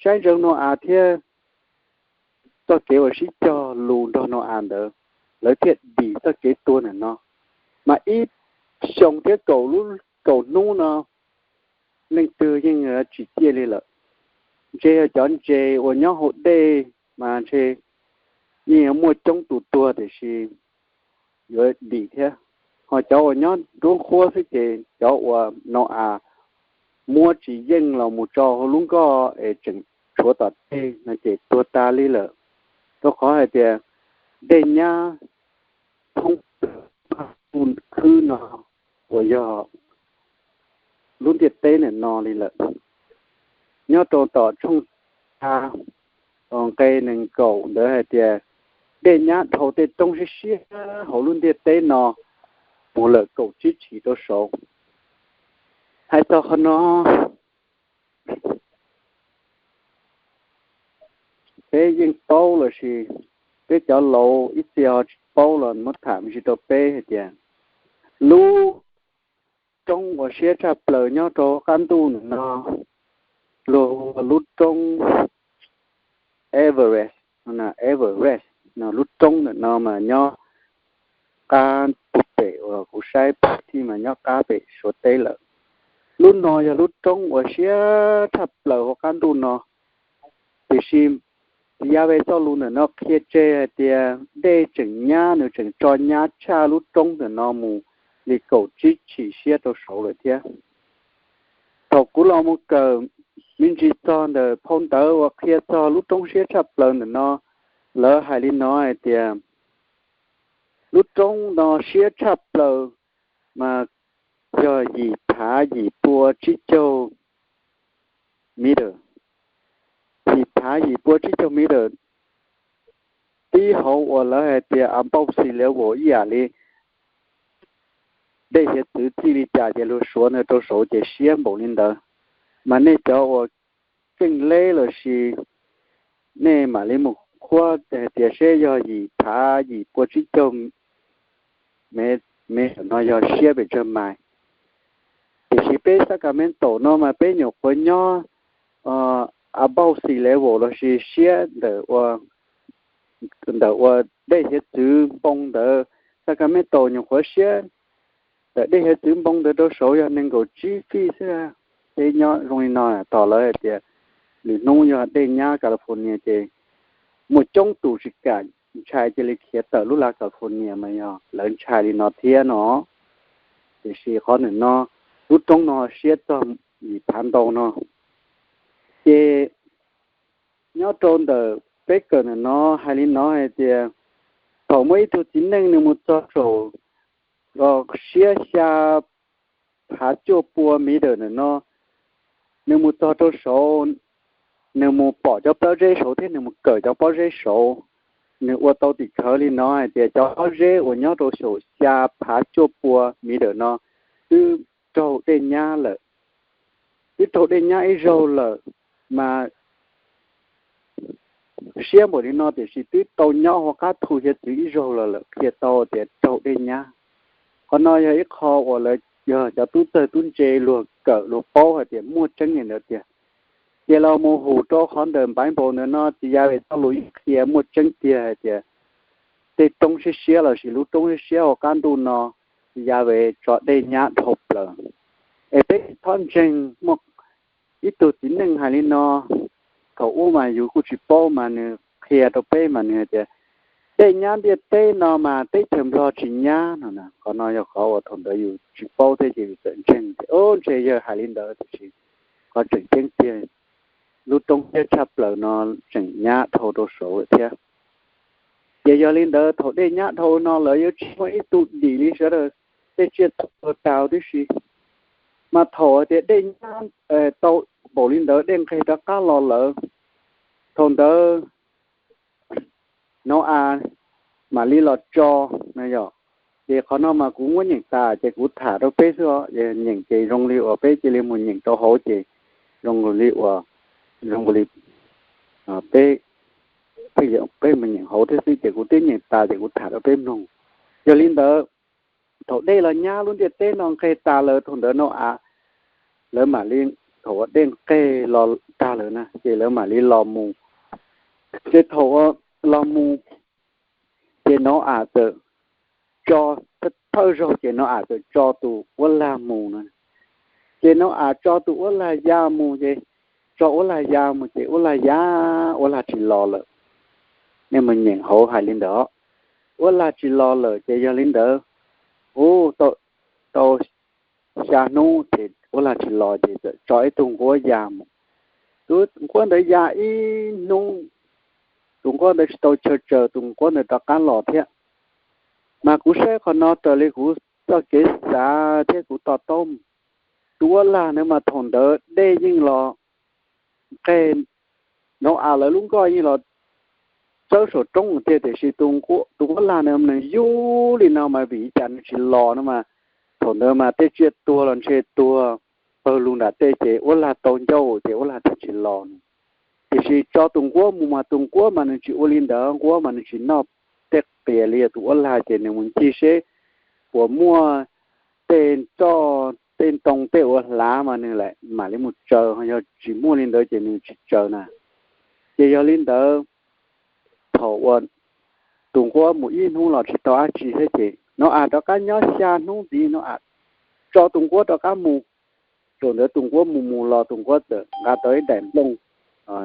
saib ntsoov Nau-as thiab txoj kev uas sib cog lus nrog Nau-as ntawd, lawv thiaj dim txoj kev tuag ntawm no. Mas ib xyoos thiab kaum hnub no, leej twg yeej tsis ciaj li lawm. Ntshe yog cov ntses uas nyob hauv dej mas ntshe yeej yuav muaj coob tus tuag tiam sis yuav dim thiab. Ho cov uas nyob nruab nqhuab xwb ces cov uas Nau-as muab tsis yeej los mus tso hauv lub nkoj es tseem tshuav tom tej no ces tuag tas li lawm. Rau qhov hais tias dej nyab thoob khwb no uas yog lub ntiaj teb ntawm no li lawm. Nyob rau tom tshooj a, nqe nees nkaum ntawd hais tias dej nyab dhau tej roob siab siab hauv lub ntiaj teb no mus lawm kaum tsib tshim rau saud. Hais txog qhov no, peb yeej paub lossis peb cov laus ib txhia ho tsis paub los muab tham me ntsis rau peb hais tias lub roob uas siab tshaj plaws nyob rau qab ntuj ntawm no luag hu ua lub roob Everest, Everest no. Lub roob ntawm no mas nyob qab pem uas kuv saib pab thij mas nyob qab pem Suav teb lawm. Lub no yog lub roob uas siab tshaj plaws hauv qab ntuj no. Tiam sis txiv Yaj Vej txoj lus ntawm no qhia tseg hais tias dej tseem nyab, nws tseem tso nyab tshaj lub roob ntawm no mus li kaum tsib tshim siab rau saud lawm thiab. Thaum kuv los mus kawm me ntsis txog ntawm phau ntawv uas qhia txog lub roob siab tshaj plaws ntawm no, lawv hais li no hais tias Lub roob no siab tshaj plaws mas yog yim phav yim pua tsib caug meter, yim phav yim pua tsib caug meter, tib hauv uas lawv hais tias above sea level ib yam li dej hiav txwv txij li cas ces luag suav ntawd rau saud ces siab npaum li ntawd. Mas nej cov uas keej leb los sis nej mam li mus qhuab hais tias seb yog yim phav yim pua tsib caug mev, mev no yog siab pes tsawg mais. Tiam sis peb Sacramento no mas peb nyuam qhuav nyob above sea level los sis siab ntawm ua dej hiav txwv npoo ntawd. Sacramento nyuam qhuav siab ntawm dej hiav txwv npoo ntawd rau saud yog nees nkaum tsib feet xwb. Peb nyob zoo li no tos lawv hais tias lwm hnub yog dej nyab California ces muaj coob tus tsis kam ntshai cia li khiav tawm lub lag California mas yog lawv ntshai li no thiab no. Tiam sis qhov ntawm no, lub roob no siab txog yim phav ntau no. Ces nyob rau ntawm peb kawm ntawm no hais li no hais tias thaum muaj ib tug txiv neej nws mus txog saum siab xya phav cuaj pua mev ntawm no, nws mus txog rau saud, nws mus pom cov pob zeb saud thiab nws mus kawm cov pob zeb saud. Nws ua tau tim khawv li no hais tias cov pob zeb uas nyob rau saum xya phav cuaj pua mev ntawm no twb raug dej nyab lawm, twb raug dej nyab ib zaug lawm. Mas siab npaum li no tiam sis twb tau nyob hauv qab thu hiav txwv ib zaug los lawm qhia tau tias raug dej nyab. Qhov no yog ib qho uas lawv yog cov tub txawg tub ntse luag kawm luag paub hais tias muaj tseeb li ntawd tiag. Ces los mus hum rau qhov ntawm Bible ntawm no txiv yav es txoj lus yeej qhia muaj tseeb tiag hais tias tej roob siab siab los sis lub roob siab siab hauv qab ntuj no txiv yav es tso dej nyab dhau plaws. Es peb txhob ntseeg muaj ib tug txiv neej hais li no. Thaum ub mas yus kuj tsis paub mas nws qhia rau peb mas nws hais tias dej nyab ntiaj teb no mas teb chaws Nplog tsis nyab no. Qhov no yog qhov uas thaum ntawd yus tsis paub thiab ces yus txawm ntseeg tias o ntshe yawg hais li ntawd tiam sis qhov tseem ceeb tiag lub roob siab tshaj plaws no tseem nyab dhau rau saud lawm thiab. Ces yog li ntawd thaum dej nyab dhau no lawv yuav tsis muaj ib tug dim li sawv daws tej tsiaj txhu tag tib si. Mas thaum hais tias dej nyab tau npaum li ntawd dej nqeg rov qab los lawm, thaum ntawd Nau-as mam li los tso no yom. Ces qhov no mas kuv muab nyeem tas ces kuv tham rau peb xwb os. Nyeem ces zoo li uas peb cia li mus nyeem rau hauv ces zoo li uas, zoo li peb, peb mus nyeem hauv thiab xwb ces kuv twb nyeem tas ces kuv tham rau peb mloog. Yog li ntawd, thaum dej los nyab lub ntiaj teb no nqeg tas lawm thaum ntawd Nau-as, lawv mam li, thaum uas dej nqeg los tag lawm na ces lawv mam li los mus. Ces thaum uas los mus ces Nau-as txawm tso, thawj zaug ces Nau-as txawm tso tus uab lag mus na. Ces Nau-as tso tus uab lag ya mus ces, tso uab lag ya mus ces uab lag ya, uab lag tsis los lawm. Nej mus nyeem hauv hais li ntawd, uab lag tsis los lawm ces yog li ntawd, u, tau xya hnub ces uab lag tsis los ces txawm tso ib tug nquab ya mus. Tus nquab ntawd ya ib hnub, tus nquab ntawd tsis tau chaw tsaws, tus nquab ntawd rov qab los thiab. Mas kuv saib qhov no raws li kuv txoj kev xav thiab kuv to taub, tus uab lag ntawd mas thaum ntawd dej yeej los nqeg, Nau-as lawv lub nkoj yeej los txawb saum roob tiag tiam sis tus uab lag ntawd nws yug li no mas vim li cas nws tsis los no mas, thaum ntawd mas tej tsiaj tuag los ntshe tuag pawg lug nram tej ces uab lag tau ncauj ces uab lag thiaj tsis los. Tiam sis tso tus nquab mus mas tus nquab mas nws tsis ua li ntawd, nquab mas nws tsis noj tej qias li tus uab lag ces nws mus ncig seb puas muaj tej roj tej ntoo tej uas hlav mas nws mam li mus tsaws, yog tsis muaj li ntawd ces nws tsis tsaws na. Ces yog li ntawd, thaum uas tus nquab mus ib hnub los tsis tau dab tsi thiab ces Nau-as rov qab nyob xya hnub ntxiv Nau-as tso tus nquab rov qab mus. Thaum ntawd tus nquab mus mus los tus nquab txawm nqa tau ib daim nplooj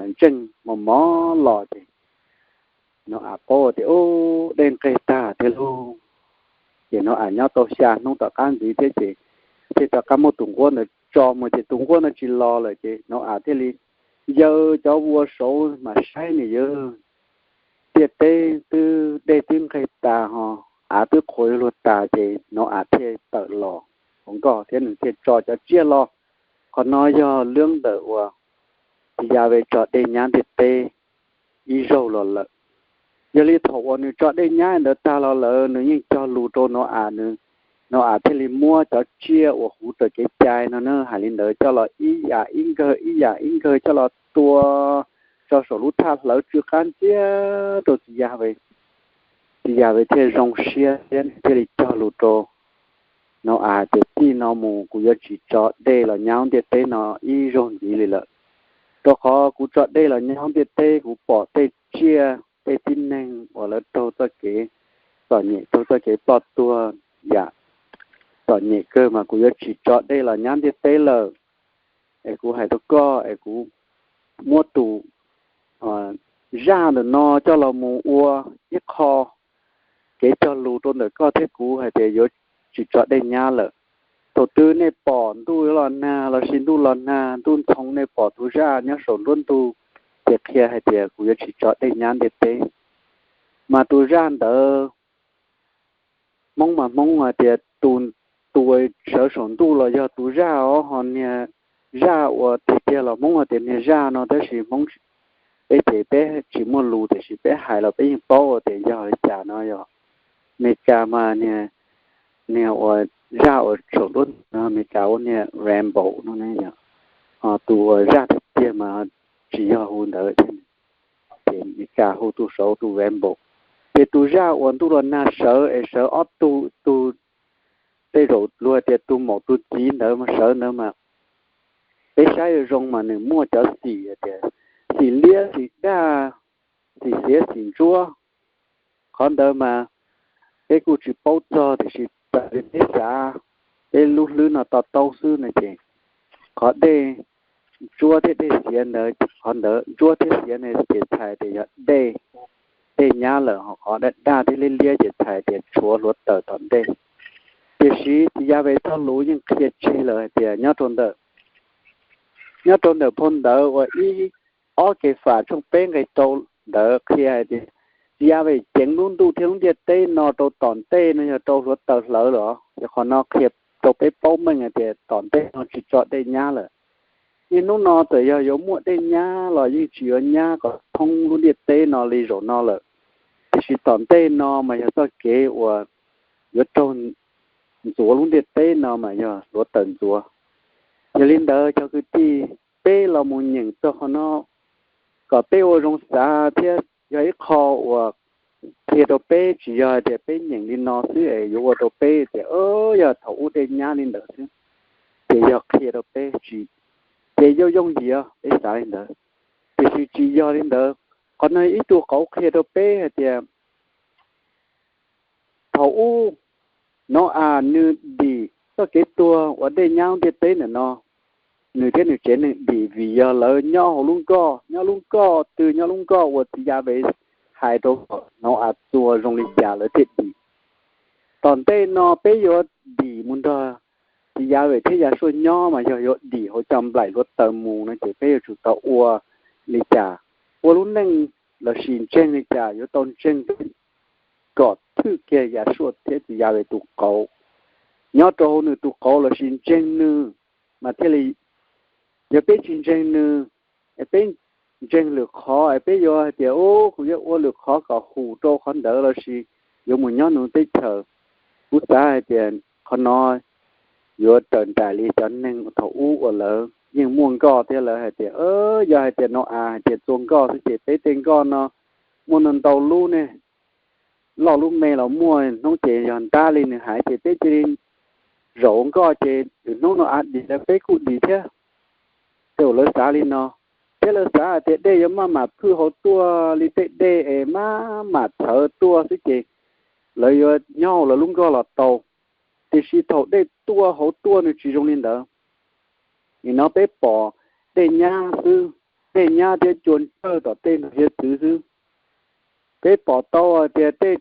ntseej mos mos los ces Nau-as paub tias, u, dej nqeg tag thiab lauj. Ces Nau-as nyob tau xya hnub tom qab ntxiv thiab ces thiaj rov qab muab tus nquab ntawd tso mus ces tus nquab ntawd tsis los lawm ces Nau-as thiaj li yaws cov vuas saud mas saib nws yawg, ntiaj teb twb dej twb nqeg tas ho av twb qhuav yuav luag tas ces Nau-as thiaj tawm los hauv nkoj thiab nws thiaj tso cov tsiaj los. Qhov no yog lub ntawm uas txiv Yas Ves tso dej nyab ntiaj teb ib zaug los lawm. Yog li thaum uas nws tso dej nyab ntawd tag los lawm, nws yeej cog lus rau Nau-as, nws, Nau-as thiaj li muab cov tsiaj uas huv raws kev cai no na, hais li ntawd coj los ib yam ib nkawg ib yam ib nkawg coj los tua tso saum lub thaj hlawv tsw qab ntxiag rau txiv Yas Ves. Txiv Yas Ves thiaj zoo siab thiab nws thiaj li cog lus rau Nau-as tias, Txij no mus kuv yuav tsis tso dej los nyab ntiaj teb no ib zaug ntxiv li lawm, rau qhov kuv tso dej los nyab ntiaj teb kuv pom tej tsiaj tej tib neeg uas lawv raug txoj kev txom nyem, raug txoj kev ploj tuag, yam txom nyem kawg mas kuv yuav tsis tso dej los nyab ntiaj teb lawm. Es kuv hais rau koj es kuv muab tus zaj ntawm no coj los mus ua ib qho kev cog lus rau ntawm koj thiab kuv hais tias yuav tsis tso dej nyab lawm. Thaum twg nej pom ntuj los nag lossis ntuj los nag ntuj ntxhoo nej pom tus zaj nyob saum nruab ntug, ces qhia hais tias kuv yuav tsis tso dej nyab ntiaj teb. Mas tus zaj ntawd, Hmoob mas Hmoob hais tias tus, tus uas sawv saum ntuj los yog tus zaj os, ho niag zaj uas tiag tiag los Hmoob hais tias niag zaj no, tab sis Hmoob, peb ces peb tsis muaj lus tiam sis peb hais los peb yeej paub tias yog li cas no yog Meskas mas niag, niag uas zaj uas saum nruab ntug no Meskas ua niag rainbow no ne yog, ho tus uas zaj tiag tiag mas tsis yog hu ntawd thiab, ces Meskas hu tus saud tus rainbow. Ces tus zaj uas ntuj los nag sawv es sawv ob tug, tus, tej zaum luag tias tus maum tus txiv ntawd mas sawv ntawd mas peb saib yuav zoo mas nws muaj cov xim tias xim liab xim daj, xim xiav xim ntsuab. Qhov ntawd mas peb kuj tsis paub txog tiam sis raws li peb xav, peb lub hlwb no to taub xwb no ces qhov dej ntsuab thiab dej xiav ntawd, qhov ntawd ntsuab thiab xiav ne ces txhais tias yog dej, dej nyab lawm, ho qhov daj daj thiab liab liab ces txhais tias tshuav hluav taws tom ntej. Tiam sis txiv Yas Ves txoj lus yeej qhia tseg lawm hais tias nyob rau ntawm, nyob rau ntawm phau ntawv uas ib, ob Kev Fam tshooj peb nqe rau ntawd qhia hais tias txiv Yas Ves ceev lub ntuj thiab lub ntiaj teb no rau tom ntej no yog rau hluav taws hlawv los, yog qhov no qhia rau peb paub meej hais tias tom ntej no tsis tso dej nyab lawm. Niaj hnub no txawm yog yuav muaj dej nyab los yeej tsis yuav nyab kom thoob lub ntiaj teb no li zaum no lawm. Tiam sis tom ntej no mas yog txoj kev uas yuav raug ntxuav lub ntiaj teb no mas yog hluav taws ntxuav. Yog li ntawd cov kwv tij, peb los mus nyeem txog qhov no kom peb ua zoo xav thiab yog ib qho uas qhia rau peb, tsis yog hais tias peb nyeem li no xwb es yuav ua rau peb tias yog thaum ub dej nyab li ntawd xwb, ces yog qhia rau peb tsis, ces yooj yooj yim peb xav li ntawd. Tiam sis tsis yog li ntawd, qhov no ib tug qauv qhia rau peb hais tias thaum ub Nau-as nws dim txoj kev tuag uas dej nyab ntiaj teb ntawm no, nws thiab nws tsev neeg dim vim yog lawv nyob hauv lub nkoj, nyob lub nkoj twg, nyob lub nkoj uas txiv Yas Ves hais rau kom Nau-as txua zoo li cas lawv thiaj dim. Tom ntej no peb yuav dim mus nrog txiv Yas Ves thiab Yas Suaj nyob mas yog yuav dim hauv cov nplaim hluav taws mus no ces peb yuav tsum tau ua li cas? Ua lub neej lossis ntseeg li cas? Yuav tau ntseeg kom thwj kiag Yas Suaj thiab txiv Yas Ves tus qauv, nyob rau hauv nws tus qauv lossis ntseeg nws, mas thiaj li, yog peb tsis ntseeg nws, es peb ntseeg lwm qhov es peb yuav hais tias ub kuv yuav ua lwm qhov kom hum rau qhov ntawd lossis yuav mus nyob nws teb chaws. Kuv xav hais tias qhov no yuav raws nraim li cov neeg thaum ub uas lawv yeej muaj nkoj thiab lawv hais tias yog hais tias Nau-as hais tias txua nkoj xwb ces peb tej nkoj no muaj ntau ntau lub ne, loj lub me los muaj, hnub ces yog ntab li nws hais ces peb cia li zaum nkoj ces lwm hnub Nau-as dim lawm peb kuj dim thiab. Tej zaum lawv xav li no, thiab lawv xav hais tias dej yuav maj mam phwj hauv tuaj li tej dej es maj mam txhawv tuaj xwb ces lawv yuav nyob hauv lawv lub nkoj los tau. Tiam sis thaum dej tuaj hauv tuaj nws tsis zoo li ntawd. Nim no peb pom dej nyab xwb, dej nyab thiab cua ntsawj tom tej ntug hiav txwv xwb. Peb pom tau hais tias tej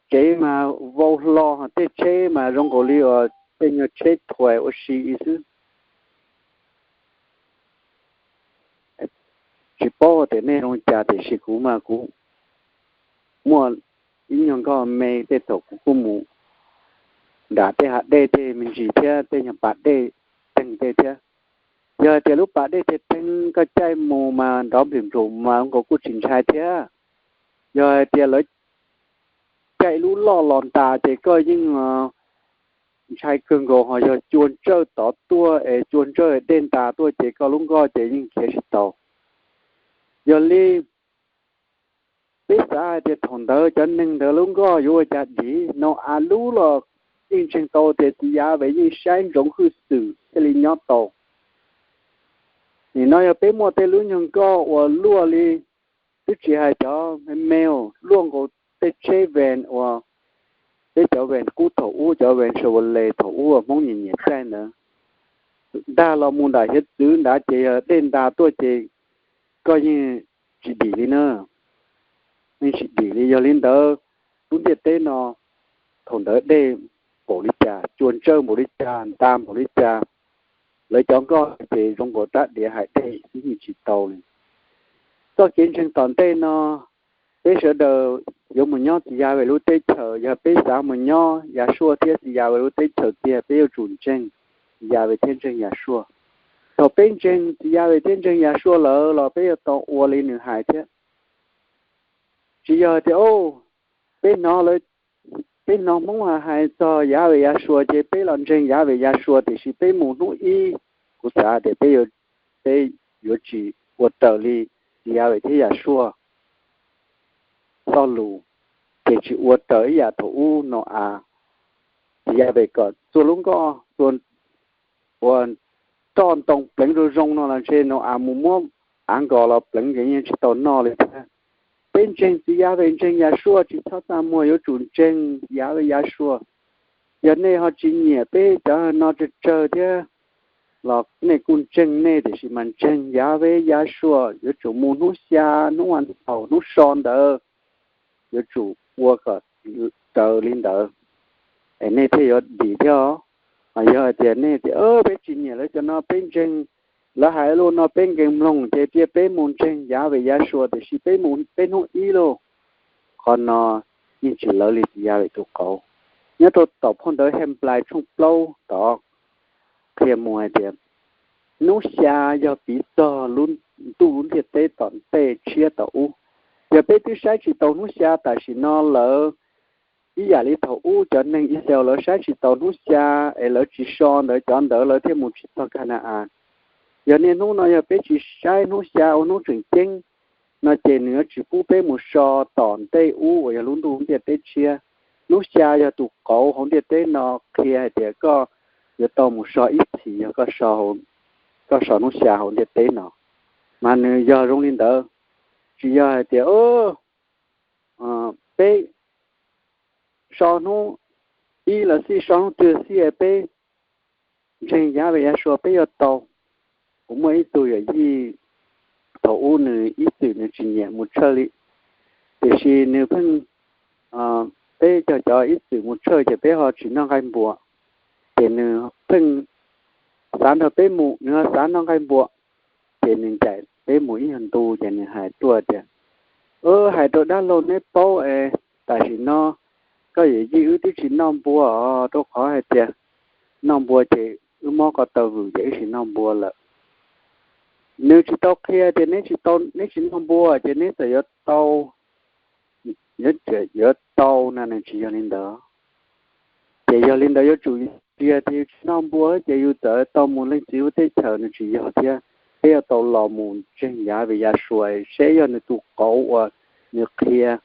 tsev mas vau hlo, tej tsheb mas zoo nkaus li uas tej nyuag tsheb thuais ua si xwb. Tsis paub tias nej zoo li cas tiam sis kuv mas kuv muaj ib nyuag nkoj me tej thaum kuv kuj mus nram tej hav dej tej me ntsis thiab tej nyuag pas dej teeg tej thiab. Yog hais tias lub pas dej tiag teeg koj caij mus mas nrov nplum nplum mas nkaus kuj tsis ntshai thiab. Yog hais tias lawv caij lub loj los ntas ces koj yeej ntshai kawg nkaus, ho yog cua ntsawj tod tuaj es cua ntsawj dej ntas tuaj ces koj lub nkoj ces yeej khiav tsis tau. Yog li peb xav hais tias thaum ntawd cov neeg ntawd lub nkoj yuav ua cas dim no, av lub los yeej ntseeg tau tias txiv Yav Vem yeej saib ntsoov hwj xwm thiaj li nyob tau. Nim no yog peb muaj tej lub nyuag nkoj uas luaj li, twb tsis hais cov me me, luaj nkaus tej tsheb van uas peb cov van qub thaum ub, cov van Chevrolet thaum ub uas Hmoob nyiam nyiam caij ntawd, ntag los mus nram hiav txwv nrad ces yog dej ntas tuaj ces koj yeej tsis dim li na, yeej tsis dim li. Yog li ntawd, lub ntiaj teb no thaum ntawd dej npaum li cas, cua ntsawj npaum li cas, ntas npaum li cas, lawv cov nkoj ces zoo nkaus rab diav hais dej xwb, yeej tsis tau li. Txoj kev ntseeg tom ntej no, peb sawv daws yuav mus nyob txiv Yav Vem lub teb chaws, yog peb xav mus nyob Yav Suaj thiab txiv Yav Vem lub teb chaws tiag, peb yuav tsum ntseeg txiv Yav Vem thiab ntseeg Yav Suaj. Thaum peb ntseeg txiv Yav Vem thiab ntseeg Yav Suaj lawm los peb yuav tau ua li nws hais thiab. Tsis yog tias, o, peb hnov lawv, peb hnov Hmoob hais txog Yav Vem Yav Suas ces peb los ntseeg Yav Vem Yav Suas, tiam sis peb mus hnub ib, kuv xav tias peb, peb yuav tsis ua raws li txiv Yav Vem thiab Yav Suaj txoj lus, ces tsis ua raws ib yam thaum ub no a. Txiv Yav Vem kom txua lub nkoj, ua roj ntoo pleev zoo zoo no los ntshe no a mus muab av nkos los pleev ces yeej tsis tau noj li thiab. Peb ntseeg txiv Yav Vem ntseeg Yav Suaj tsis txhob txaj muag, yuav tsum ntseeg Yav Vem Yav Suaj. Yog nej ho tsis nyiam peb cov no tsawg tsawg thiab los nej kuj ntseeg nej, tiam sis mas ntseeg Yav Vem Yav Suaj yuav tsum mus hnub xya, hnub a thaum hnub so ntawd, yuav tsum ua kom raws li ntawd es nej thiaj yuav dim thiab os. Ho yog hais tias nej tias peb tsis nyiam lawv cov no, peb ntseeg lawv hais lus no peb nkees mloog, ces cia peb mus ntseeg Yav Vem Yav Suas, tiam sis peb mus peb hnub ib lauj. Qhov no yeej tsis lawv li txiv Yav Vem tus qauv. Nyob rau tom phau ntawv Henplais tshooj plaub tod qhia mus hais tias hnub xya yog piv txog lub ntuj lub ntiaj teb tom ntej tshiab tom ub. Yog peb twb saib tsis taus hnub xya tam sim no lawm, ib yam li thaum ub cov neeg Israel lawv saib tsis taus hnub xya es lawv tsis so ntawd, cov ntawd lawv thiaj mus tsis txog Ka na-as. Yog niaj hnub no yog peb tsis saib hnub xya ua hnub tseem ceeb no ces nws yuav tsis pub peb mus so tom ntej ub uas yog lub ntuj ntiaj teb tshiab. Hnub xya yog tus qauv hauv ntiaj teb no qhia hais tias koj yuav tau mus so ib txhis yog koj so hnub xya hauv ntiaj teb no. Mas nws yog zoo li ntawd, tsis yog hais tias peb so hnub ib los xij, so hnub twg xij peb ntseeg Yav Vem Yav Suas peb yuav tau. Kuv muaj ib tug yawm yij thaum ub nws ib txwm nws tsis nyiam mus tshawj li, tiam sis nws pheej, peb cov cov ib txwm mus tshawj ces peb ho tsis noj nqaij npua, ces nws pheej xav nrog peb mus, nws ho xav noj nqaij npua, ces nws ncaim peb mus ib nyuag ntu ces nws hais tuaj tias, hais rau dab laug neb paub es tam sim no koj yawm yij wb twb tsis noj npua os, rau qhov hais tias noj npua ces wb mob ko taw vwm ces wb tsis noj npua lawm. Nws tsis tau qhia tias neb tsis noj npua ces neb txawm yuav tau, yuav, yuav tau na, nws tsis yog li ntawd. Ces yog li ntawd yuav tsum, tsis yog tias yus tsis noj npua ces yus txawm tau mus Leej Txiv lub teb chaws, nws tsis yog thiab. Peb yuav tau los mus ntseeg Yav Vem Yav Suas seb yog nws tus qauv uas nws qhia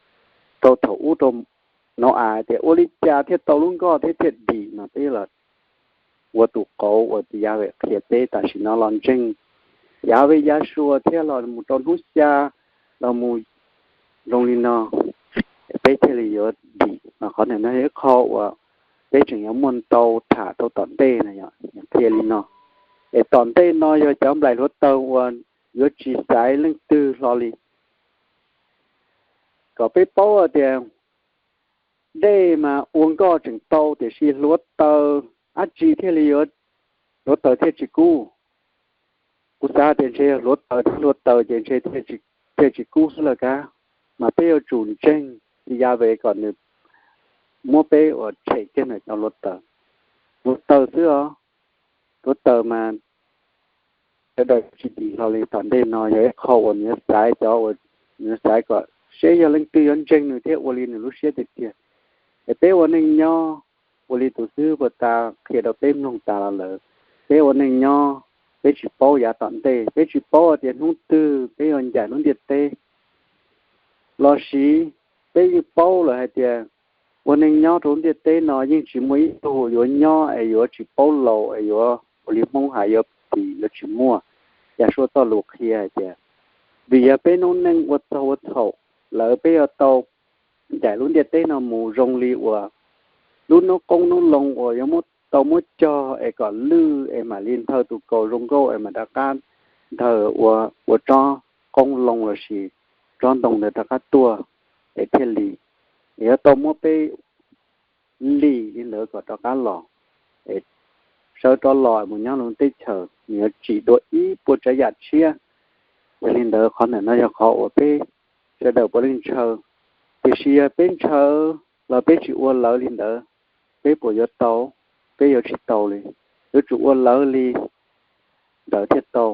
rau thaum ub rau Nau-as tias ua li cas thiaj tau lub nkoj thiab thiaj dim no, peb los ua tus qauv uas Yav Vem qhia peb tam sim no los ntseeg Yav Vem Yav Suas thiab los mus rau hnub xya los mus zoo li no, peb thiaj li yuav dim. Mas qhov ntawm no yog ib qho uas peb tseem yuav muaj ntau tham rau tom ntej no, qhia li no. Es tom ntej no yog cov nplaim hluav taws uas yuav tsis xaiv leej twg hlo li. Kom peb paub tias dej mas ua nkoj tseem tau, tiam sis hluav taws dab tsi thiaj li yuav, hluav taws thiaj tsis kub? Kuv xav tias ntshe yog hluav taws thiab hluav taws ces ntshe thiaj tsis kub xwb lawm kab. Mas peb yuav tsum ntseeg txiv Yahweh kom nws muab peb uas tshem kiag ntawm cov hluav taws, hluav taws xwb os. Hluav taws mas sawv daws tsis dim hlo li. Tom ntej no yog ib qho uas nws yuav xaiv cov uas, nws yuav xaiv kom seb yog leej twg yuav ntseeg nws thiab ua li nws lub siab tiag tiag. Es peb ua neej nyob ua li tus xib hwb puag ta qhia rau peb mloog tas los lawm, peb ua neej nyob peb tsis paub yav tom ntej, peb tsis paub hais tias hnub twg peb yuav ncaim lub ntiaj teb. Los sis peb yeej paub lawm hais tias ua neej nyob rau lub ntiaj teb no yeej tsis muaj ib tug yuav nyob es yuav tsis paub laus es yuav ua li Hmoob hais yuav pim, yuav tsis muaj. Yahshua txoj lus qhia hais tias, vim yog peb noob neej ua txog ua txhaum lawm peb yuav tau ncaim lub ntiaj teb no mus zoo li uas lub hnub qoob hnub loo uas yuav muab tau muab cog es kom lwj es mam li nthawj tus kaus zoo nkauj es mam rov qab nthawj ua, ua tsob qoob loo los sis tsob ntoo ntawd rov qab tuaj es thiaj li. Es yuav tau muab peb lim li ntawd kom rov qab los, es sawv rov los mus nyob lub teb chaws, nws yuav tsim dua ib puas tsav yam tshiab. Yog li ntawd qhov ntawm no yog qhov uas peb sawv daws puav leej ntshaw. Tiam sis yog peb ntshaw los peb tsis ua lawv li ntawd, peb puas yuav tau? Peb yuav tsis tau li. Yuav tsum ua lawv li ntawd thiaj tau.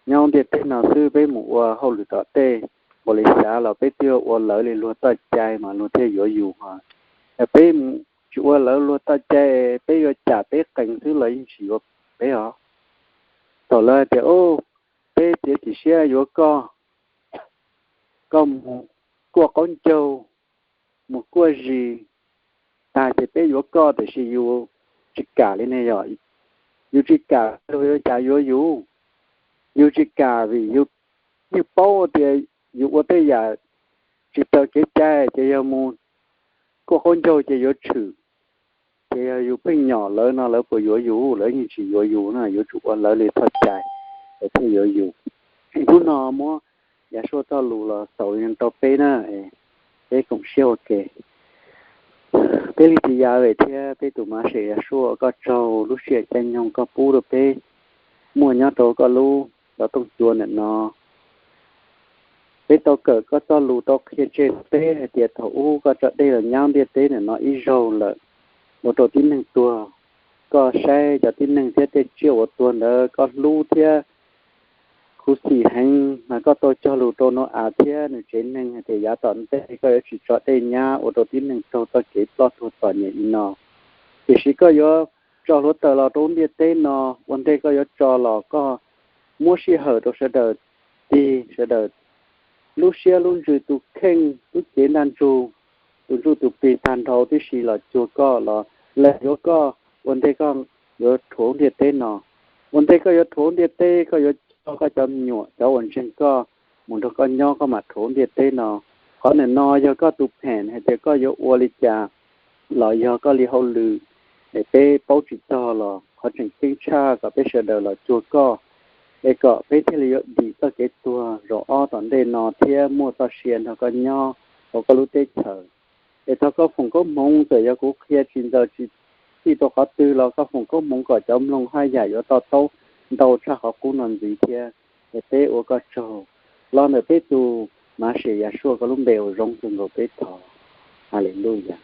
Nyob ntiaj teb no xwb peb mus ua hauj lwm tom tej npaum li xav los peb twb ua lawv li luag txoj cai mas luag thiaj yuav yus os. Yog peb tsis ua lawv luag txoj cai, peb yuav cam peb qees xwb los yeej tsis yuav peb os. Thaum lawv hais tias, peb txiav txim siab yuav koj, koj mus kuaj qaub ncaug, mus kuaj zis tag ces peb yuav koj, tiam sis yus tsis kam li ne yog? Yus tsis kam luag yuav cas yuav yus? Yus tsis kam vim yus yeej paub tias yus ua tej yam tsis raws kev cai ces yog mus kuaj qaub ncaug ces yuav tshwm. Ces yog yus pheej nyom lawv no lawv puas yuav yus? Lawv yeej tsis yuav yus na, yuav tsum ua lawv li txoj cai lawv thiaj yuav yus. Hnub no muab Yahshua txoj lus los xaus rau peb na, peb koom siab ua ke. Peb li txiv Yahweh thiab peb tus Mab Sev Yahshua, koj tsaug lub sij hawm caij nyoog koj pub rau peb muaj nyob rau koj lub xov tooj cua ntawm no. Peb tau kawm koj txoj lus tau qhia tseg rau peb hais tias thaum ub koj tso dej los nyab ntiaj teb ntawm no ib zaug lawm, ua rau tib neeg tuag. Koj saib cov tib neeg thiab tej tsiaj uas tuag ntawd koj hlub thiab khuv xim heev, mas koj tau cog lus rau Nau-as thiab nws tsev neeg hais tias yav tom ntej koj yuav tsis tso dej nyab ua rau tib neeg raug txoj kev ploj tuag txom nyem li no. Tiam sis koj yuav tso hluav taws los rau lub ntiaj teb no, ua ntej koj yuav tso los koj muab sij hawm rau sawv daws tig, sawv daws lub siab lub ntsws, tus kheej lub cev ntaj ntsug, tus ntsuj tus plig tag nrho tib si los cuag koj, los lees yuav koj ua ntej koj yuav rhuav lub ntiaj teb no. Ua ntej koj yuav rhuav lub ntiaj teb, koj yuav coj koj cov me nyuam, cov uas ntseeg koj, mus nrog koj nyob, koj mam rhuav lub ntiaj teb no. Qhov ntawm no yog koj tus pheem hais tias koj yuav ua li cas los yog koj li hauj lwm, es peb paub tsis txog los qhov tseem ceeb tshaj kom peb sawv daws los cuag koj, es kom peb thiaj li yuav dim txoj kev tuag zaum ob tom ntej no thiab muaj txoj sia nrog koj nyob hauv koj lub teb chaws. Es thov koj foom koob hmoov, txawm yog kuv qhia tsis ntxaws tsis txij rau qhov twg los koj foom koob hmoov kom cov mloog haj yam yuav to taub ntau tshaj qhov qub no ntxiv thiab. Es peb ua koj tsaug los ntawm peb tus Mab Sev Yahshua koj lub npe uas zoo kawg nkaus peb thov. Haleluyas.